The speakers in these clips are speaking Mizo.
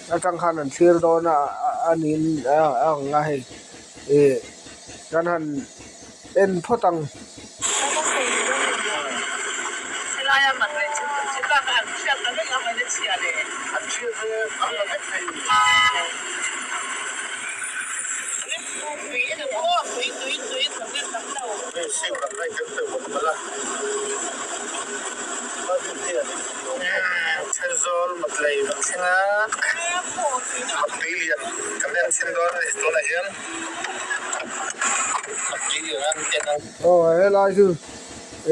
Atang khan an thlir dawn a a niin a ang a hei ih kan han en phawt ang. Thenzawl Matlei kan thleng a, Mattui lian kan en chhin dawn a ni tunah hian Mattui lian an en ang. Aw helai chu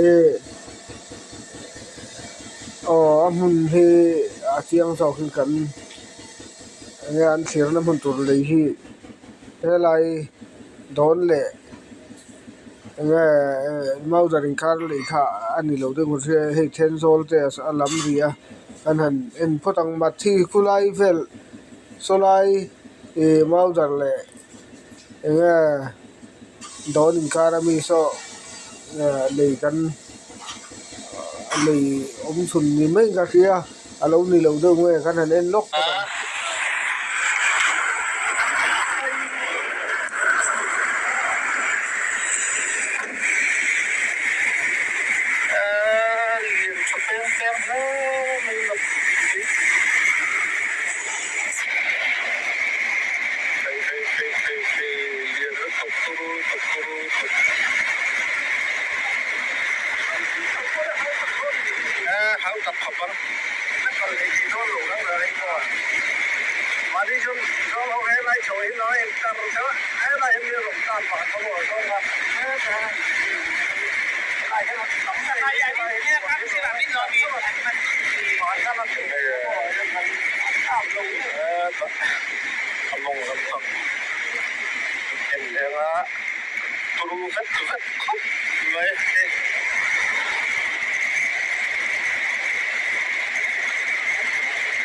ih aw a hmun hi a chiang zawk in kan enge an thlirna hmun tur lei hi helai dawn leh. Enge mauder inkar lei kha a ni lo deuh ang a hei thenzawl te a lam ri a an han en phawt ang mathi khulai vel sawlai ih mauder leh enge dawn inkar ami saw lei kan lei awm chhun ni mai ka hria a lo ni lo deuh nge kan han en lawk phawt ang.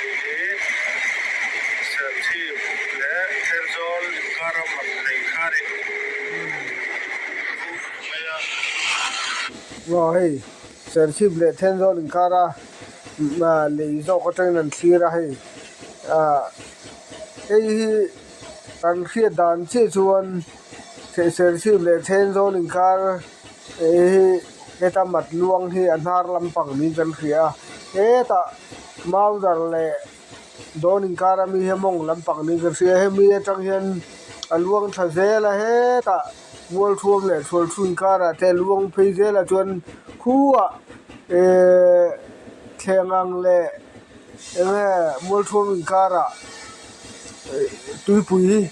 Hei hi Serchhip leh Therzawl inkara mat lei kha a ni mai a. Aw hei Serchhip leh Thenzawl inkara lei zawk atangin an thlir a hei ah hei hi kan hriat dan chiah chuan Serchhip leh Thenzawl inkar hei hi heta mat luang hi a hnar lampang niin kan hria a hetah Mauder leh dawn inkar ami hi mawng lampang niin kan hria a hemi atang hian a luang tha zel a hetah Mualthuam leh Thualthu inkarah te luang phei zel a chuan khuah ehh thleng ang leh enge Mualthuam inkarah tuipui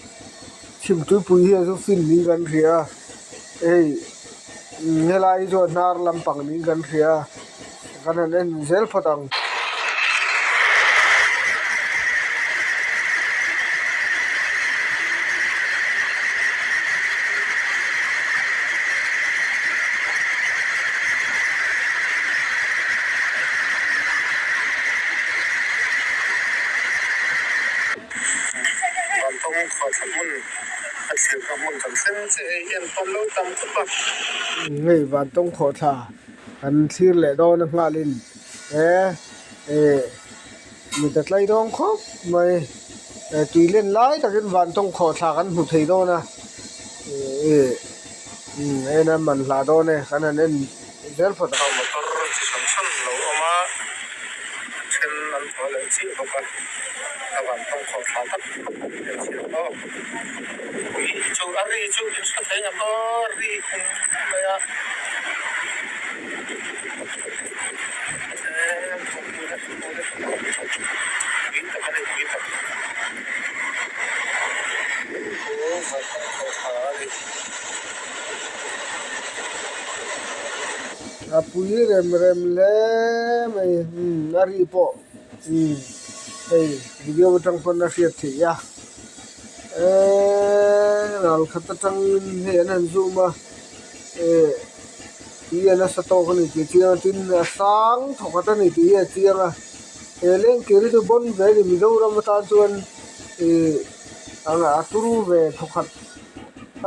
chhim tuipui hi a zu fin niin kan hria a hei helai hi chuan hnar lampang niin kan hria a kan han en zel phawt ang. Vantawng khualtha hmun a thlirna hmun kan thleng che hei hian pawn lo tam khawp a. Hei Vantawng khawhthla kan thlir leh dawn a nghalin he eh mit a tlai dawn khawp mai eh tui len lai takin Vantawng khawhthla kan hmu thei dawn a eh en a man hlah dawn e kan han en zel phawt ang. Motor chi hran hran lo awm a. Then an thaw leh chiah bawk a, a van tawng khawh thla tak em chhiat aw. Ui chu a ri chu in hre thei ngam aw, ri khum mai a. Pui tak a ni, pui tak. Chu van tawng khawh thla a ni. A pui rem rem hle mai umm a ri pawh umm hei video atang pawn a hriat theih a eeee ral khat atangin hei an han zoom a eh tui a nasa tawk a ni tih a chiang a tin a sang thawk khat a ni tih hi a chiang a he lengkir hi chu bawn ve a ni Mizoram atan chuan ih a turu ve thawkhat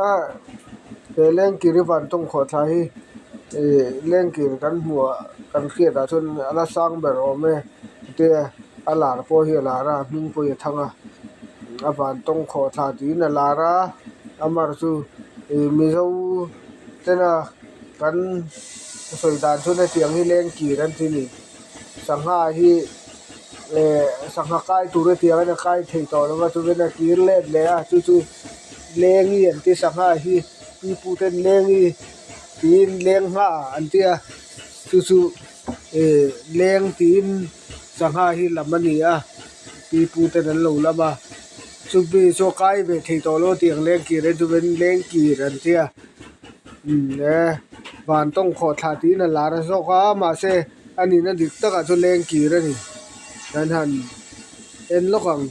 a he lengkir hi vantawng khawhthla hi. Ih lengkir kan hmuh ah kan hriat ah chuan a la sang ber awm e tia. A lar pawh hi a lar a a hming pawh hi a thang a a van tawng khawh thla tiin a lar a amar chu ih mizo tena kan sawi dan chuan hetiang hi lengkir an ti a ni sangha hi eh sangha kai tur hetiang hian a kai thei tawh lo va chuvin a kir let leh a chu chu lengi an ti sangha hi pipu ten lengi tiin leng ngha an ti a chu chu eh leng tiin sangha hi lam a ni a pipu ten an lo lam a chumi chu a kai ve thei tawh lo a tiang lengkir hi chuvin lengkir an tia umm e van tawng khawh thla tiin a lar zawk a mahse a nihna dik takah chuan lengkir a ni kan han en lawk ang.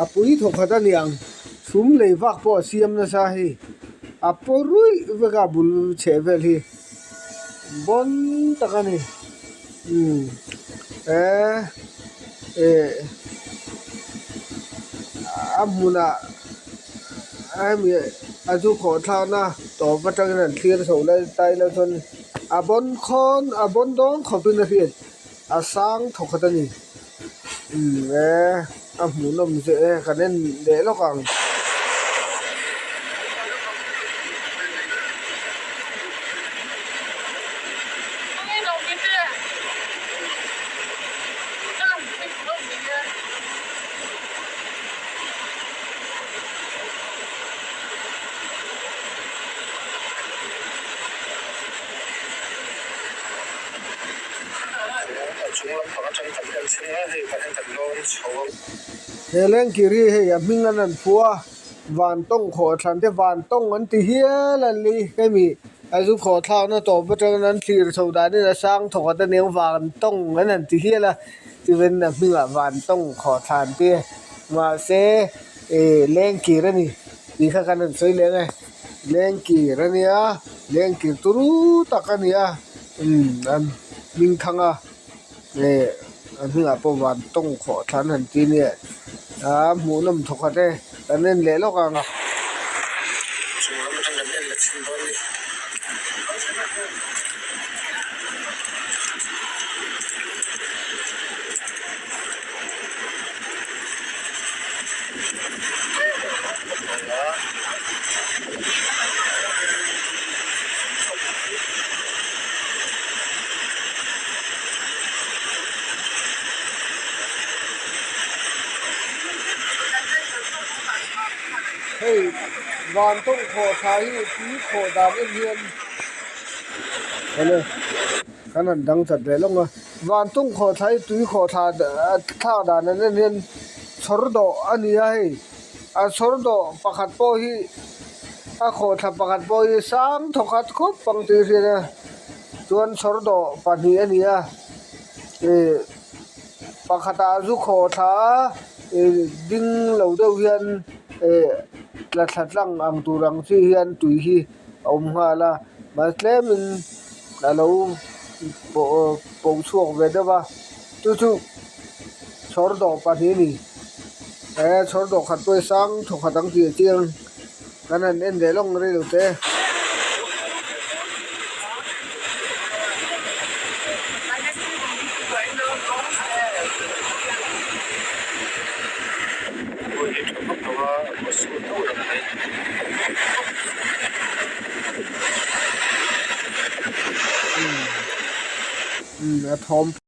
A pui thawkhat a niang chhum lei vak pawh a siam nasa hei a paw ruih vek a bul chheh vel hi bawn tak a ni umm eh eh a hmunah hemi a zu khawh thlakna tawp atangin an thlir chho lai tai lai chuan a bawn khawn a bawn dawn khawpin a hriat a sang thawkhat a ni umm eh a hmuhnawm zeh e kan en leh lawk ang. He lengkir hi hei a hming an an phuah a vantawng khawhthlan te vantawng an ti hial a ni hemi a zu khawhthlakna tawp atangin an thlir chho danin a sang thawkhat aniang vantawng an han ti hial a chuan a hmingah vantawng khawhthlan te mahse ih lengkir a ni tih kha kan rawn sawi leh ang e lengkir a nia lengkir turu tak a ni a umm an hming thang a eh a hnungah pawh van tawng khawh thlan han ti nia aa hmuhnawm thawkhat e kan en leh lawk ang a. Hei van tawng khawh thla hi tui khawh dan em hian awle kan han dang chat leh lawng a van tawng khawh thla hi tui khawh thla thlak dan an en hian chhawr dawh a ni a hei a chhawr dawh pakhat pawh hi a khawh thla pakhat pawh hi sang thawkhat khawp ang tih a hriat a chuan chhawr dawh pahnih a ni a ih pakhatah zu khawh thla a ih ding lo deuh hian ih tla thla tlang ang tur ang chi hian tui hi a awm nghal a mahse tlemin a lo pawh pawh chhuak ve deuh a chu chu chhawr dawh pahnih a ni he chhawr dawh khat pawh hi sang thawkhat ang tih a chiang kan han en leh lawng rei lo te. A thawm.